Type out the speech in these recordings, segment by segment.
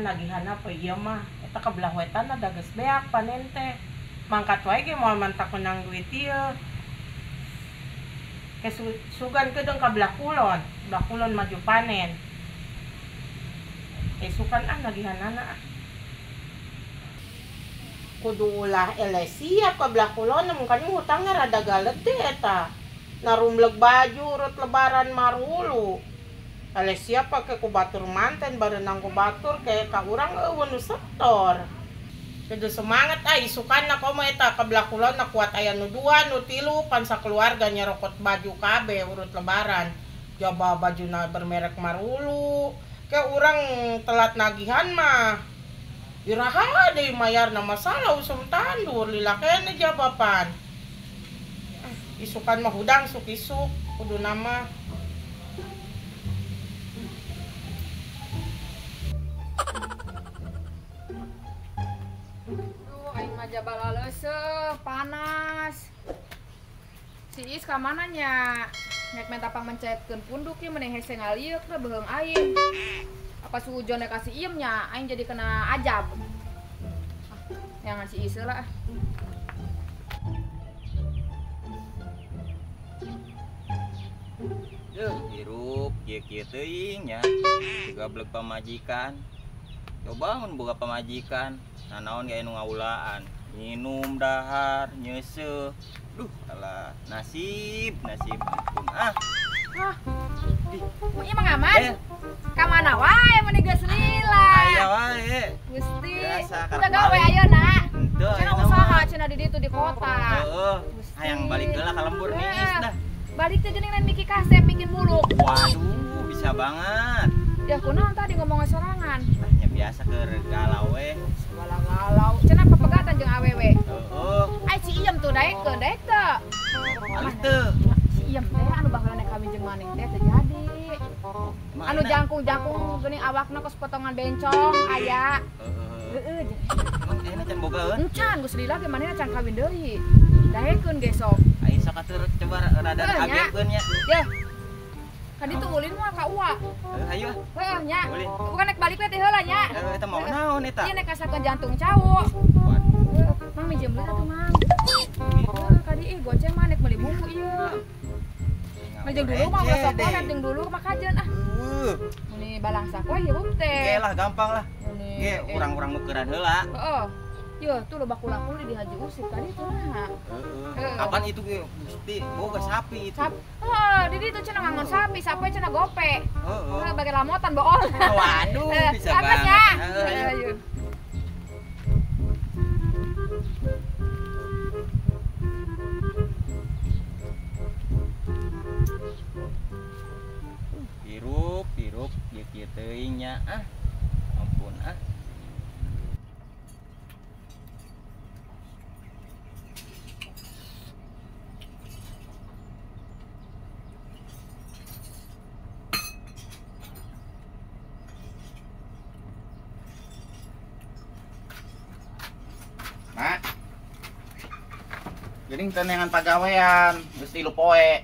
Nagihana pa iya mah eta ka belah wetan ada geus beak panen teh mangkat wae ge moal mantak menang duit ieu ke sugan kedeung ka belah kulon maju panen esukan ah nagihanana ah kudu ulah eleh siap ka belah kulon mungkin hutangna rada galede eta narumleg baju urut lebaran marulu. Ale siapa ke ku batur manten barenang ku batur ke ka urang eueun nu setor. Kudu semangat ah isukanna komo eta ka belah kulon na kuat aya nu 2 nu 3 pan sakeluarga nyerokot baju kabeh urut lebaran. Jaba bajuna bermerek marulu. Ke urang telat nagihan mah. Iraha deui mayarna masalah usum tandur lila keneh jabapan. Isukan mah hudang sok isuk kuduna mah. Jabala leuseuh, panas. Si Is ka mana nya? Nek menta pangmencetkeun punduk ieu meni hese ngalieuk teh beuheung aing. Apa suujon ka si Iem nya, aing jadi kena ajab. Ah, yang si Is lah. Duh, hirup kieu-kieu teuing nya. Digablek pamajikan. Coba mun boga pamajikan, nanaon ge anu ngaulaan. Minum dahar, nyeuseuh. Duh, alah, nasib, nasib ampun ah. Hah. Ieu mah ngaman. Ka mana wae mun geus lila. Aya wae. Gusti. Teu gawe ayeuna. Cenah usaha cenah di ditu di kota. Heeh. Hayang balik heula ka lembur niis dah. Balik teh geuning lain miki kasep bikin muluk. Waduh, bisa banget. Ya kunaon tadi ngomongnya sorangan. Ya biasa keur galau we. Galau-galau. Cenah papegatan jeung awewe. Heeh. Ai si Iem tuh daekeun, daek teu? Alus teu. Si Iem teh anu baheula nek kawin jeung maneh teh teu jadi. Anu jangkung-jangkung geuning awakna kos potongan bencong aya. Heeh. Emang ayeuna can bogaeun? Encan geus lila ge manehna can kawin deui. Daekeun ge sok. Ai sok atuh coba rada kagetkeun nya. Yeuh. Kadi tuh ulin mah ka uwa. Ayo. Heuh nya. Bukan nek balik we teh heula nya. Heuh eta mau naon eta? Ieu nek kasakeun jantung cau. Waduh. Mang minjem duit atuh mang. Heuh kadi ih gonceng mah nek meuli bumbu ieu. Jeung dulu mah ulah sok rek jeung dulu mah kajeun ah. Meni balangsak we hirup teh. Ge lah gampang lah. Ge urang-urang nu keuran heula. Heeh. Yo, tuh loba kula-kuli di Haji Usip tadi tuh nah. Heeh. Kapan itu ge Gusti boga sapi itu. Heeh, di ditu cenah ngangon sapi, sapi cenah gope. Heeh. Bage lamotan bool. Waduh, bisa banget. Heeh, ayo. Hirup, hirup, kieu-kieu teuing nya ah. Ampun ah. Mak, geuning teu neangan pagawean, geus 3 poe.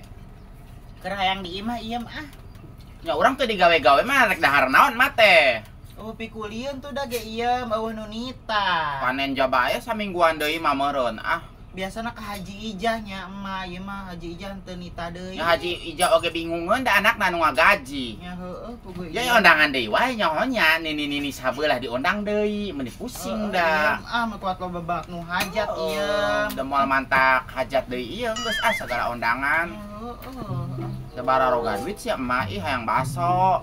Keur hayang di imah iem ah. Nya urang teu digawe-gawe mah rek dahar naon mah teh. Oh pikulieun tuh da ge iem eueuh nu nita. Panen jaba aya samingguan deui mah meureun ah. Biasana ka Haji Ijah nya emak ieu mah Haji Ijah teu nita deui. Nya Haji Ijah oge bingungeun da anakna nu ngagaji. Nya heueuh puguh. Ya ondangan deui wae nyaho nya nini-nini sabelah diondang deui meuni pusing da. Ah mah kuat loba banget nu hajat ieu. Da moal mantak hajat deui ieu geus ah sagala ondangan. Heeh. Sabararoga duit sia emak ih hayang baso.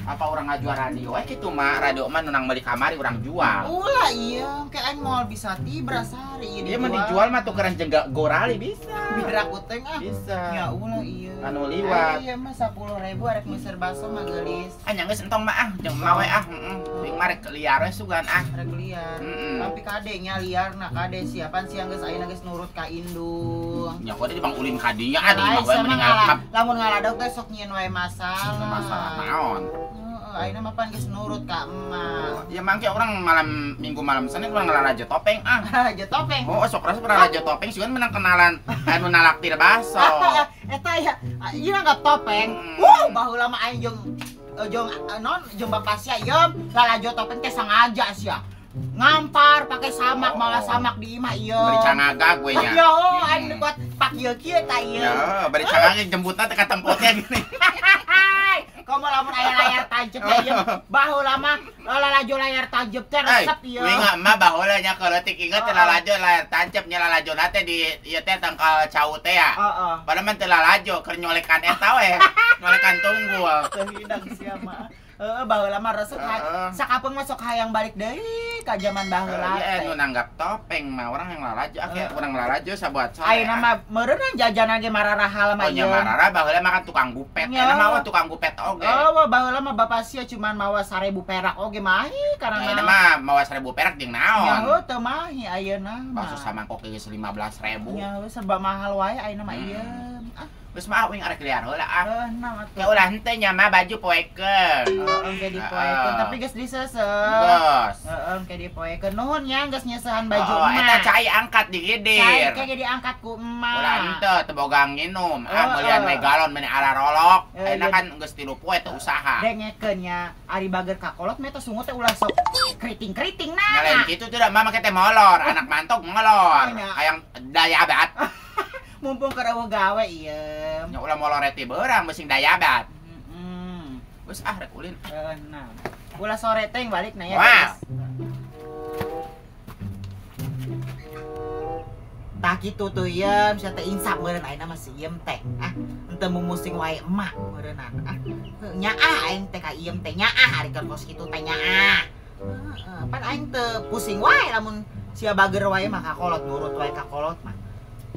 Apa orang ngajual radio we kitu mah, radio mah nu nang meuli kamari urang jual. Ulah ieu, ke aing moal bisa tibra sari ieu dijual. Ieu mah dijual mah tukeran jeung gorali bisa. Birak uteng ah. Bisa. Ya ulah ieu. Anu liwat. Ieu mah 10.000 arek meser baso mah geulis. Ah nya geus entong mah ah, jeung mah we ah, heeh. Ting mah rek liar we sugan ah. Rek liar. Tapi kade nya liar na kade siapan siang geus ayeuna geus nurut ka indung. Nya kode di pangulin ka dinya ah di imah we mending ngalap. Lamun ngaladog teh sok nyieun wae masalah. Masalah naon? Ayeuna mah pan geus nurut ka emak. Ya mangke orang malam Minggu malam Senin urang ngalarajo topeng ah. Larajo topeng. Oh, sok rasa pernah larajo topeng sieun menang kenalan anu nalaktir baso. Eta ya, ieu nanggap topeng. Wuh, baheula mah aing jeung jeung non jeung bapak sia ieu lalajo topeng teh sengaja sia. Ngampar pakai samak, malah samak di imah ieu. Bari cangagag we nya. Yo, aing kuat pak ieu kieu ta ieu. Ya, bari cangagag jemputna teh ka tempotnya gini. Komo lamun aya layar tancep teh ieu baheula mah lalajo layar tancep teh resep ieu. Wing mah baheula nya keuletik inget teh lalajo layar tancep nya lalajona teh di ieu teh tangkal cau teh ya. Heeh. Padahal mah teh lalajo keur nyolekan eta we. Nyolekan tunggul. Teu hidang sia mah. Heeh, baheula mah resep sakapeung mah sok hayang balik deui ka jaman baheula teh. Nu nanggap topeng mah orang yang lalajo ah kayak urang lalajo sabuat sore. Ayeuna mah meureunna jajanan ge mararahal mah ieu. Oh nya mararah baheula mah kan tukang gupet. Ayeuna mah tukang gupet oge. Oh, baheula mah bapak sia cuman mawa 1000 perak oge mahi karena ayeuna mah mawa 1000 perak jeung naon? Ya heuh teu mahi ayeuna mah. Bakso samangkok geus 15.000. Nya heuh serba mahal wae ayeuna mah ieu. Ah geus mah uing arek liar heula ah. Heuh naon atuh. Ya ulah henteu nya mah baju poekeun. Heeh, engke dipoekeun tapi geus diseuseuh. Geus. Heeh, engke dipoekeun. Nuhun nya geus nyeusehan baju emak. Eta eta cai angkat digidir. Cai ke diangkat ku emak. Ulah henteu teu boga nginum. Ah meulian we galon meni ararolok. Ayeuna kan geus 3 poe teu usaha. Dengekeun nya ari bager ka kolot meh teh sungut teh ulah sok keriting-keriting nah. Nya lain kitu teh da mah make teh molor, anak mantok molor. Hayang dayabat. Mumpung keur eueuh gawe ieu. Nya ulah molor ti beurang meusing dayabat. Heeh. Geus ah rek ulin. Heuh nah. Ulah sore teh balik na ya. Wow. Tah kitu tuh iem, sia teh insap meureun ayeuna mah si iem teh. Ah, henteu mumusing wae emak meureunana. Ah, nyaah aing teh ka iem teh nyaah ari keur kos kitu teh nyaah. Heeh, pan aing teu pusing wae lamun sia bager wae mah ka kolot nurut wae ka kolot mah.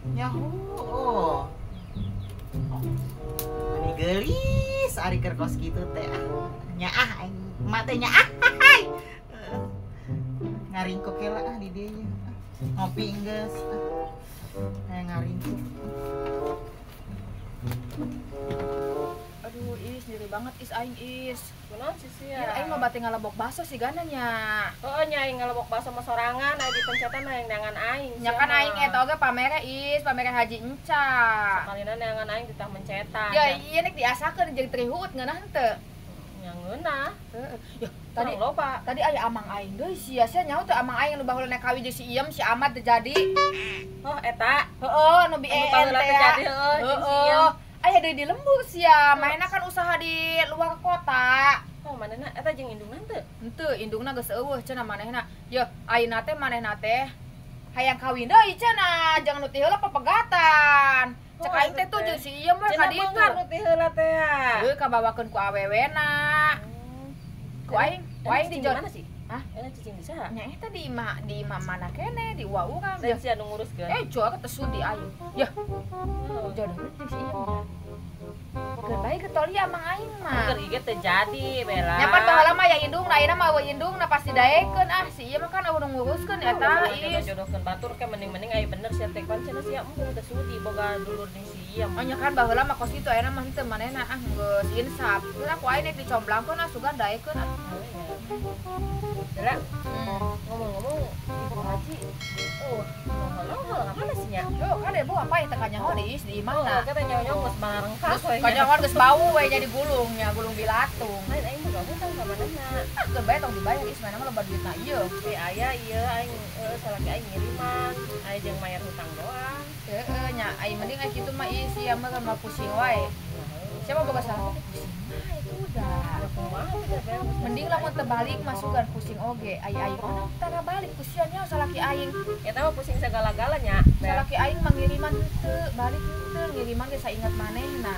Nyaho. Mani geulis ari keur kos kitu teh. Nyaah aing emak teh nyaah. Ngaringkuk heula ah di dieu. Ngopi geus. Hayang ngaringkuk. Aduh, Is, nyeri banget Is aing Is. Kunaon sih sia? Ya aing mah bate ngalebok baso sigana nya. Heeh nya aing ngalebok baso mah sorangan, aya dipencetan aing neangan aing. Nya kan aing eta oge pamere Is, pamere Haji Enca. Sakalina neangan aing ditah mencetan. Ya ieu nek diasakeun jeung trihuut ngeunah henteu? Nya ngeunah. Heeh. Ya tadi loba. Tadi aya amang aing deui sia, sia nyaho teu amang aing nu baheula nek kawin jeung si Iem, si Ahmad teu jadi. Oh eta. Heeh, nu BEN teh. Jadi heeh jeung si Iem. Aya deui di lembur sia, mainna kan usaha di luar kota. Oh, manehna eta jeung indungna teu? Henteu, indungna geus eueuh cenah manehna. Yeuh, ayeuna teh manehna teh hayang kawin deui cenah, jangan nu ti heula pepegatan. Cek aing teh tuh jeung si Iem we ka ditu. Cenah nu ti heula teh. Heuh, kabawakeun ku awewena. Ku aing, ku aing di mana sih? Hah? Eta cicing di saha? Nya eta di imah mana kene, di uwa urang. Lain sia nu nguruskeun. Eh, jual teu sudi aing. Yeuh. Jodoh jeung si Iem. Keur bae getol ieu amang aing mah. Keur ieu teu jadi, Bella. Nya pan baheula mah ya indungna, ayeuna mah eueuh indungna pasti daekeun ah si ieu mah kan eueuh nu nguruskeun eta Is. Jodohkeun batur ke mending-mending aya bener sia teh pan cenah sia embung teu sudi boga dulur jeung si Iem. Oh nya kan baheula mah kos kitu ayeuna mah henteu manehna ah geus insaf. Geus aku aing nek dicomblangkeun ah sugan daekeun ah. Bella, ngomong-ngomong Ibu Haji, ngomong-ngomong ka mana sih nya? Yo, kan ibu apa yang teh kanyaho di Is di imah na. Oh, kata nyaho-nyaho geus barengkak we. Kanyaho geus bau we jadi gulung nya, gulung bilatung. Lain aing boga hutang ka manehna. Ah, geus bae tong dibayar Is, mana mah loba duitna ieu. Si aya ieu aing salaki aing ngiriman, aing jeung mayar hutang doang. Heeh nya, aing mending aing kitu mah Is, ieu mah pusing wae. Siapa boga salah teh pusing mah itu udah. Mending lamun teu balik masukan pusing oge. Ai aing mah tara balik kusian nya salaki aing. Eta mah pusing sagala-galanya. Salaki aing mah ngiriman henteu, balik henteu, ngiriman ge sainget manehna.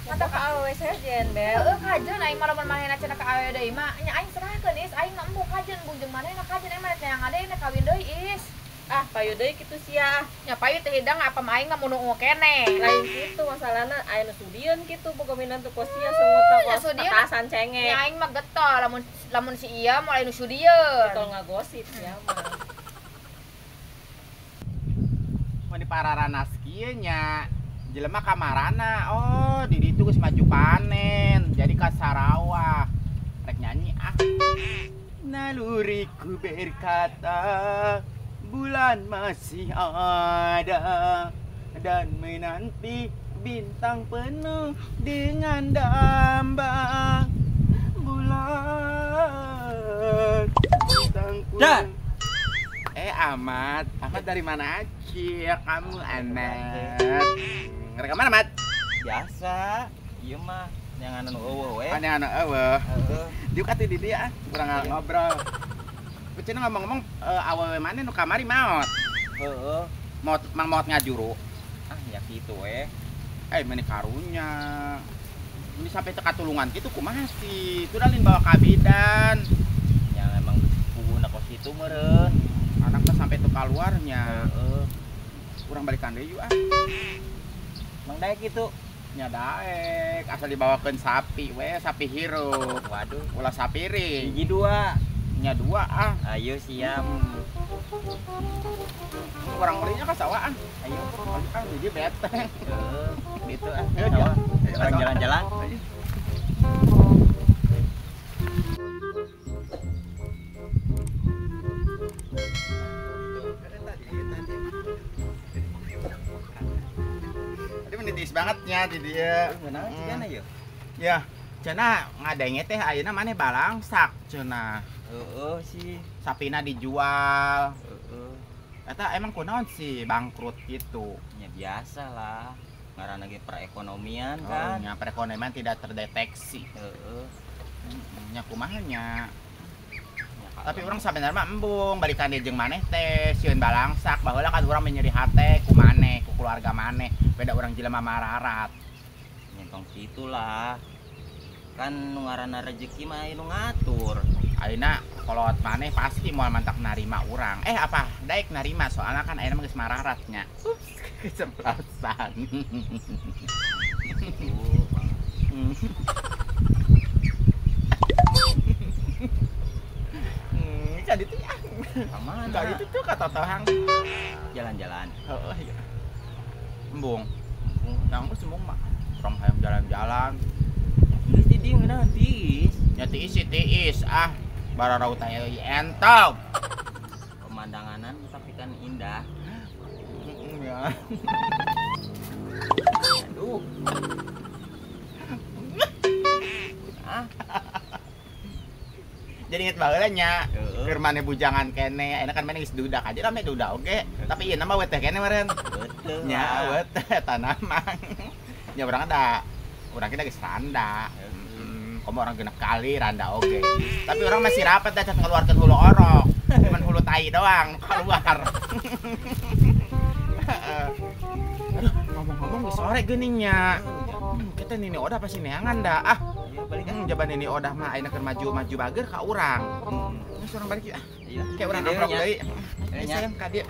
Kata ka awewe sejen, Bel. Heeh, kajeun aing mah lamun manehna cenah ka awewe deui mah nya aing serahkeun Is, aing mah embung kajeun embung jeung manehna kajeun aing mah rek deui rek kawin deui Is. Ah, payu deui kitu sia. Nya payu teh hidang apa mah aing mah mun nu keneh. Lain kitu masalahna aya nu sudieun kitu boga minantu kos sia sungut kos petasan cengek. Nya aing mah getol lamun lamun si iya moal aya nu sudieun. Getol ngagosip sia mah. Mun di pararanas kieu nya jelema kamarana, oh di ditu geus maju panen jadi ka Sarawak rek nyanyi ah. Naluriku berkata bulan masih ada dan menanti bintang penuh dengan damba bulan bintang penuh. Ahmad, Ahmad dari mana aja kamu Ahmad? Ngerek mana, Mat? Biasa, ieu mah yang anu eueuh we. Anu anu eueuh. Heeh. Diuk atuh di dieu ah, urang ngobrol. Cenah ngomong-ngomong awewe maneh nu kamari maot. Heeh. Maot mang maot ngajuru. Ah, nya kitu we. Meni karunya. Ini sampai teu katulungan kitu kumaha sih? Itu lain bawa ka bidan. Ya memang puguna kos kitu meureun. Anaknya sampai teu kaluarnya. Heeh. Urang balikan deui ah. Mang daek kitu. Nya daek, asal dibawakeun sapi we, sapi hirup. Waduh, ulah sapiring. Hiji dua. Nya dua ah. Ayo siap. Orang belinya ka sawah ah. Ayo, ah jadi bete. Heeh, gitu ah. Sawah. Orang jalan-jalan. Tadi menitis bangetnya di dia. Kunaon cigana yeuh? Ya, cenah ngadenge teh ayeuna maneh balangsak cenah. Heeh sih. Sapina dijual. Heeh. Eta emang kunaon sih bangkrut gitu? Ya biasa lah. Ngaranna ge perekonomian kan. Oh, nya perekonomian tidak terdeteksi. Heeh. Nya kumaha nya? Tapi orang sabenerna mah embung balikan deui jeung maneh teh sieun balangsak baheula kan urang menyeri hate ku maneh ku keluarga maneh beda urang jelema mararat. Nya tong kitu lah. Kan nu ngaranna rezeki mah aya nu ngatur. Ayeuna kolot maneh pasti moal mantak narima urang. Apa daek narima soalna kan ayeuna mah geus mararat nya. Ups, keceplosan. Jadi tuh ya. Kemana? Jadi itu tuh kata tohang. Jalan-jalan. Heeh, iya. Embung. Embung. Yang geus embung mah. Urang hayang jalan-jalan. Geus di dieu ngeunah tiis. Nya tiis sih tiis ah. Bararaut aya entog. Pemandanganan tapi kan indah. Ya. Aduh. Ah. Jadi inget baheula nya. Keur maneh bujangan keneh, ayeuna kan maneh geus dudak aja rame dudak oge. Tapi ieu mah weteh keneh meureun. Betul. Nya weteh eta mah. Nya urang da urang kita geus randa. Komo orang genep kali randa oge. Tapi orang masih rapat dah can ngeluarkeun hulu orok. Cuman hulu tai doang keluar. Aduh, ngomong-ngomong geus sore geuning nya. Kita nini odah pasti neangan dah. Ah, balik kan jaban nini odah mah ayeuna keur maju-maju bager ka urang. Geus urang balik yuk ah. Iya. Kayak urang amprok deui. Ayo sayang ka dieu.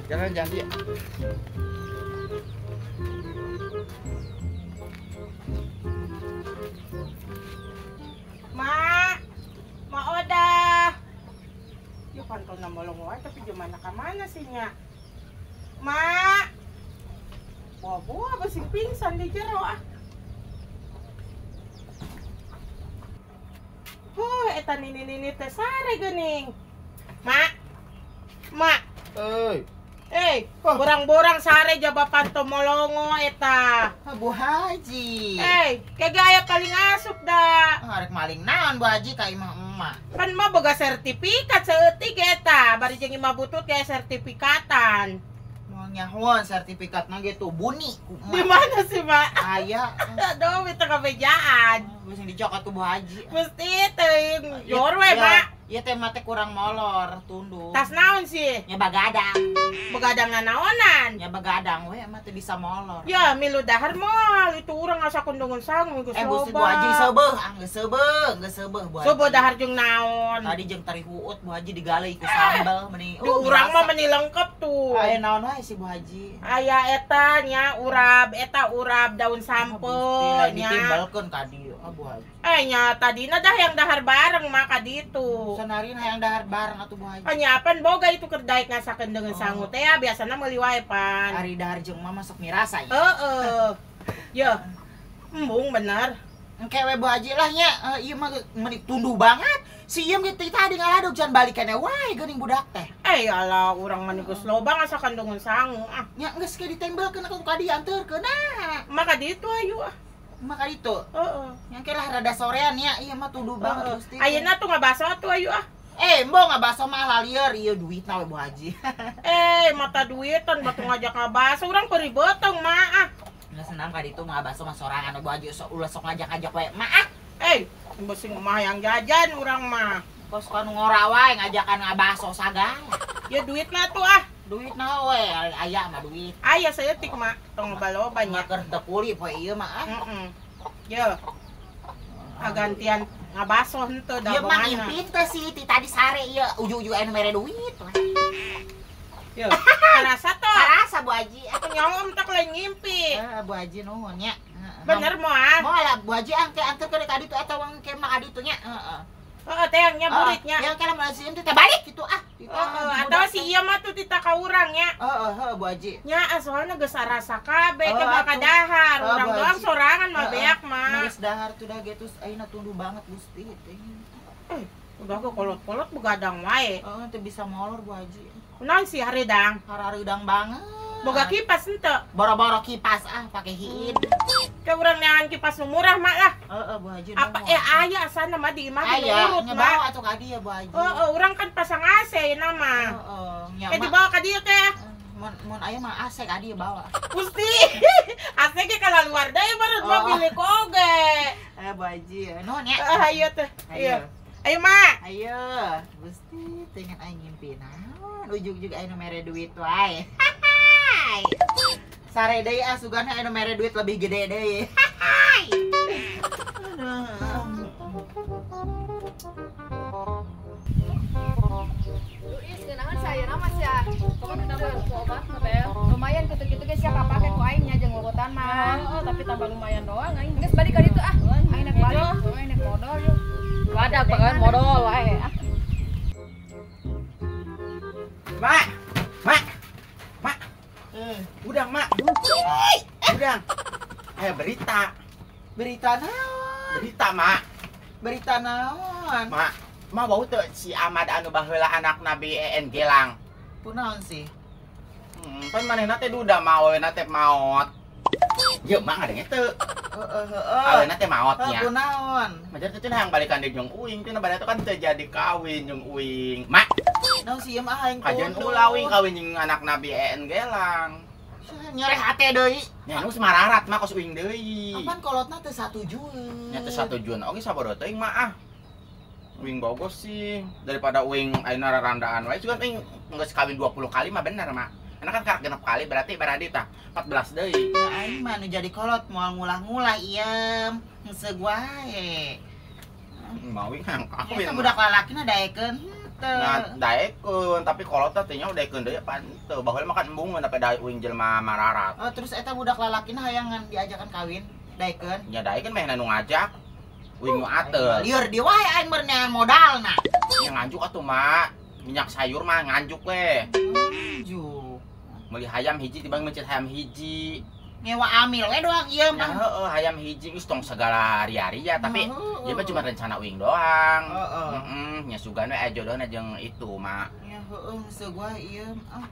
Jalan-jalan dieu. Mak, Mak Odah. Yuk pantolna molong wae tapi gimana ka mana sih nya? Mak. Buah-buah basing pingsan di jero ah. Huh, eta nini-nini teh sare geuning. Mak. Mak. Euy. Borang-borang sare jaba panto molongo eta. Bu Haji. Kagak aya paling asup da. Arek maling naon Bu Haji ka imah emak. Pan mah boga sertifikat saeutik eta, bari jeung imah butut ge sertifikatan. Moal nyahoan sertifikatna ge tuh buni ku emak. Di mana sih, Mak? Aya. Aduh, itu kabejaan. Geus dicokot ku Bu Haji. Mesti teuing jor we, Mak. Ieu teh mah teh kurang molor, tunduh. Tas naon sih? Nya bagadang. Begadang nanaonan. Nya begadang we mah teu bisa molor. Ya milu dahar moal itu urang asa kundungan sangu geus loba. Gusti Bu Haji seubeuh, ah geus seubeuh Bu Haji. Seubeuh dahar jeung naon? Tadi jeung tari huut Bu Haji digaleuy ku sambel meni. Di urang mah meni lengkap tuh. Aya naon wae si Bu Haji? Aya eta nya urap, eta urap daun sampeu nya. Ditimbalkeun ka dieu ah Bu Haji. Nya tadina dah yang dahar bareng mah ka ditu. Sanarin hayang dahar bareng atuh Bu Haji. Nya apan boga itu keur daek ngasakeun dengan sangu teh ya biasana meuli wae pan. Ari dahar jeung mah masuk mirasa ya. Heeh. Yeuh. Embung bener. Engke we Bu Haji lah nya, ieu mah meni tunduh banget. Si ieu ge tadi ngaladog can balik keneh wae geuning budak teh. Alah urang mah geus loba ngasakeun dengan sangu ah. Nya geus ke ditembelkeun ku ka dieu anteurkeun ah. Mah ka ditu ayu ah. Mah ka ditu. Heeh. Nya engke lah rada sorean nya, ieu mah tunduh banget Gusti. Ayeuna tuh ngabaso atuh ayu ah. Embo ngabaso mah lalieur ieu duitna we Bu Haji. Mata duitan batu ngajak ngabaso urang peribeteng mah ah. Geus senang ka ditu ngabaso mah sorangan Bu Haji sok ulah sok ngajak-ngajak we mah ah. Besing mah yang jajan urang mah. Kos kanu ngora wae ngajakan ngabaso sagala. Ya duitna tuh ah. Duitna we aya mah duit. Aya saeutik mah tong loba-loba nya. Keur teu kuli poe ieu mah ah. Heeh. Yeuh. Gantian ngabaso henteu da ieu mah ngimpi teh sih ti tadi sare ieu ujug-ujug aya nu mere duit. Yeuh. Karasa teh. Karasa Bu Haji. Atuh nyongom teh lain ngimpi. Heeh Bu Haji nuhun nya. Bener moal. Moal lah Bu Haji angke anterkeun ka ditu eta wong ke mah ka ditu nya. Heeh. Heeh teh nya buritnya. Yang kana mah si teh balik kitu ah. Heeh, atawa si ieu mah tuh tita ka urang nya. Heeh, heeh Bu Haji. Nya soalna geus sarasa kabeh ke bakal dahar. Urang doang sorangan mah beak mah. Geus dahar tuh dah geus ayeuna tunduh banget Gusti teh. Udah ge kolot-kolot begadang wae. Heeh, teu bisa molor Bu Haji. Kunaon sih hareudang? Hareudang banget. Boga kipas henteu? Boro-boro kipas ah pake hiin. Ke urang neangan kipas nu murah mah lah. Heeh Bu Haji. Apa aya asana mah di imah ge urut mah. Aya atuh ka dieu Bu Haji. Heeh, urang kan pasang AC na mah. Heeh, nya dibawa ka dieu teh. Mun aya mah AC ka dieu bawa. Gusti. AC ge kalaluar deui baru mah bilik oge. Bu Haji, nuhun nya. Ayo teh. Ayo. Ayo mak. Ayo, Gusti pengen aing ngimpi naon ujug-ujug aya nu mere duit wae. Sare deui ah sugana aya nu mere duit lebih gede deui. Aduh. Is geunaheun sayeuna mah sia. Pokoknya tambah obat mah teh. Lumayan kitu-kitu ge sia kapake ku aing nya jeung ngobotan mah. Heeh, tapi tambah lumayan doang aing. Geus balik ka ditu ah. Aing nek balik, aing nek modal yuk. Wadah pagawean modal wae ah. Mak. Mak. Mak. Udang, Mak. Udang. Ayo berita. Berita naon? Berita, Mak. Berita naon? Mak, Mak bau teu si Ahmad anu baheula anak Nabi EN Gelang. Kunaon sih? Pan manehna teh duda maoeuna teh maot. Yeuh, Mak ngadenge teu. Heeh, heeh. Awena teh maot nya. Kunaon? Majar teh cenah hayang balikan deui jeung uing, cenah bade teh kan teu jadi kawin jeung uing. Mak, naon sih ieu mah hayang kajian ulah uing kawin jeung anak Nabi EN Gelang. Nyereh hate deui. Nya nu semararat mah kos uing deui. Apan kolotna teu satujueun. Nya teu satujueun oge sabodo teuing mah ah. Uing bogo sih daripada uing ayeuna rarandaan wae sugan uing geus kawin 20 kali mah bener mah. Enak kan karak 6 kali berarti berarti tah 14 deui. Ya aing mah nu jadi kolot moal ngulah-ngulah iem, heuseug wae. Mau uing hayang kawin. Eta budak lalakina daekeun henteu. Nah, daekeun tapi kolot teh nya daekeun deui pan teu. Baheula mah kan embungeun tapi daek uing jelema mararat. Oh, terus eta budak lalakina hayangan diajakan kawin, daekeun? Nya daekeun meh nu ngajak. Uing nu ateul. Lieur di wae aing meureun modalna. Nya nganjuk atuh, Mak. Minyak sayur mah nganjuk we. Nganjuk. Meuli hayam hiji tibang mencet hayam hiji. Ngewa amil we doang ieu mah. Heeh, hayam hiji geus tong segala ria-ria tapi ieu mah cuma rencana uing doang. Heeh. Heeh, nya sugan we aya jodohna jeung itu, Mak. Ya heueuh heuseug wae ieu ah.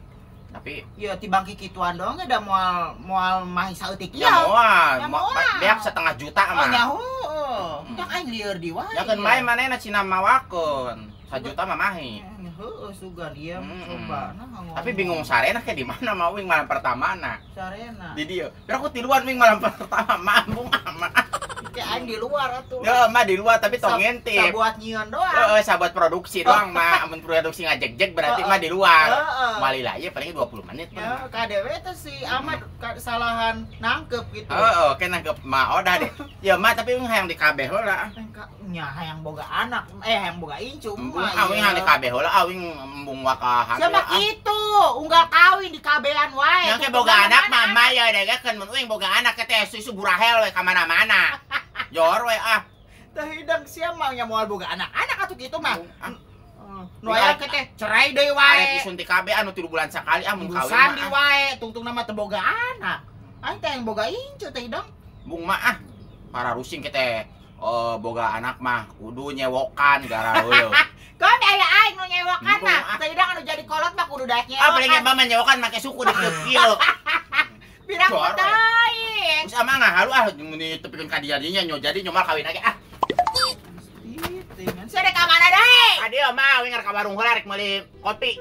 Tapi ya tibang kikituan doang ge da moal moal mah saeutik ieu. Ya moal. Beak 1,5 juta mah. Oh nya heueuh. Tong aing lieur di wae. Ya keun mae manehna cina mawakeun. 1 juta mah mahi. Heueuh sugan ieu coba nah ngomong. Tapi bingung sarena ke di mana mau wing malam pertama na. Sarena. Di dieu. Pero aku tiluan wing malam pertama mah embung mah. Kayak aing di luar atuh. Ya mah di luar tapi tong ngintip. Sabuat nyieun doang. Heeh, sabuat produksi doang mah. Amun produksi ngajeg-jeg berarti mah di luar. Malila ieu paling 20 menit. Ya, KDW teh si Ahmad kesalahan nangkep gitu. Heeh, oke nangkep mah odah deh. Ya mah tapi hayang di kabeh heula. Nya hayang boga anak, hayang boga incu mah. Awing hayang di kabeh heula, awing embung wakahan. Siapa kitu? Unggal kawin di kabehan wae. Yang ke boga anak mah mah ya degekeun mun uing boga anak teh susu burahel we ka mana-mana. Jor we ah. Teh hidang sia mah nya moal boga anak-anak atuh kitu mah. Nu aya ke teh cerai deui wae. Arek disuntik kabeh anu 3 bulan sakali ah mun kawin mah. Sandi wae tungtungna mah teu boga anak. Aing teh yang boga incu teh hidang. Bung mah ah. Para rusing ke teh boga anak mah kudu nyewokan gara heueuh. Kan aya aing nu nyewokan mah. Teh hidang anu jadi kolot mah kudu daek nyewokan. Ah paling mah nyewokan make suku di kieu. Pirang teuing. Terus ama ngahalu ah mun ditepikeun ka dia dinya nyo jadi nyomal kawin lagi ah. Sia dek ka mana deui? Ka dieu mah aing ka warung heula rek meuli kopi.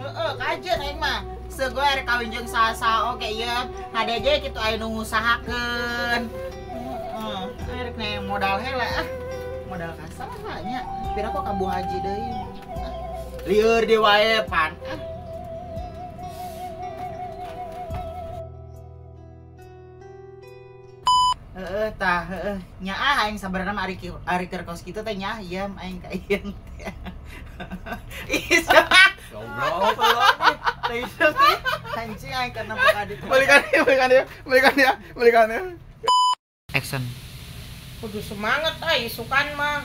Heeh, kajeun aing mah. Segoe rek kawin jeung saha-saha oge ieu. Hade kitu aya nu ngusahakeun. Heeh, aing rek nanya modal heula ah. Modal ka saha nya? Pira kok ka Bu Haji deui. Lieur deui wae pan. Ah. Heeh tah heeh nyaah aing sabarna mah ari keur kos kitu teh nyaah ieu aing ka ieu teh. Ih goblok. Teh teh anjing aing kana buka ditu. Balikan dia. Action. Kudu semangat ah isukan mah.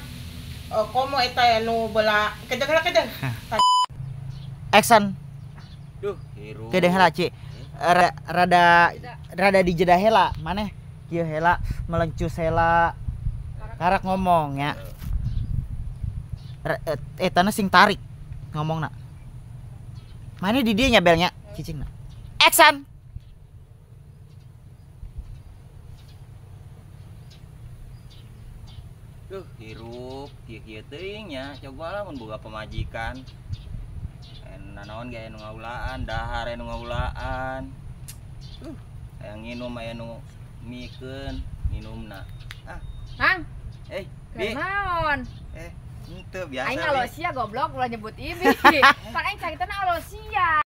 Komo eta anu beula kedeng heula kedeng. Action. Duh, hirup. Kedeng heula Ci. Rada dijeda heula maneh. Kieu heula melencus heula karak ngomong ya. Etana sing tarik ngomongna. Mana di dieu nya belnya cicingna. Action. Duh, hirup kieu-kieu teuing nya. Cobalah mun boga pamajikan. Nanaon ge anu ngaulaan, dahar anu ngaulaan. Hayang nginum aya nu mikeun minumna. Ah. Mang. Bi. Naon? Henteu biasa. Aing alosia goblok ulah nyebut ibi. Pan aing caritana alosia.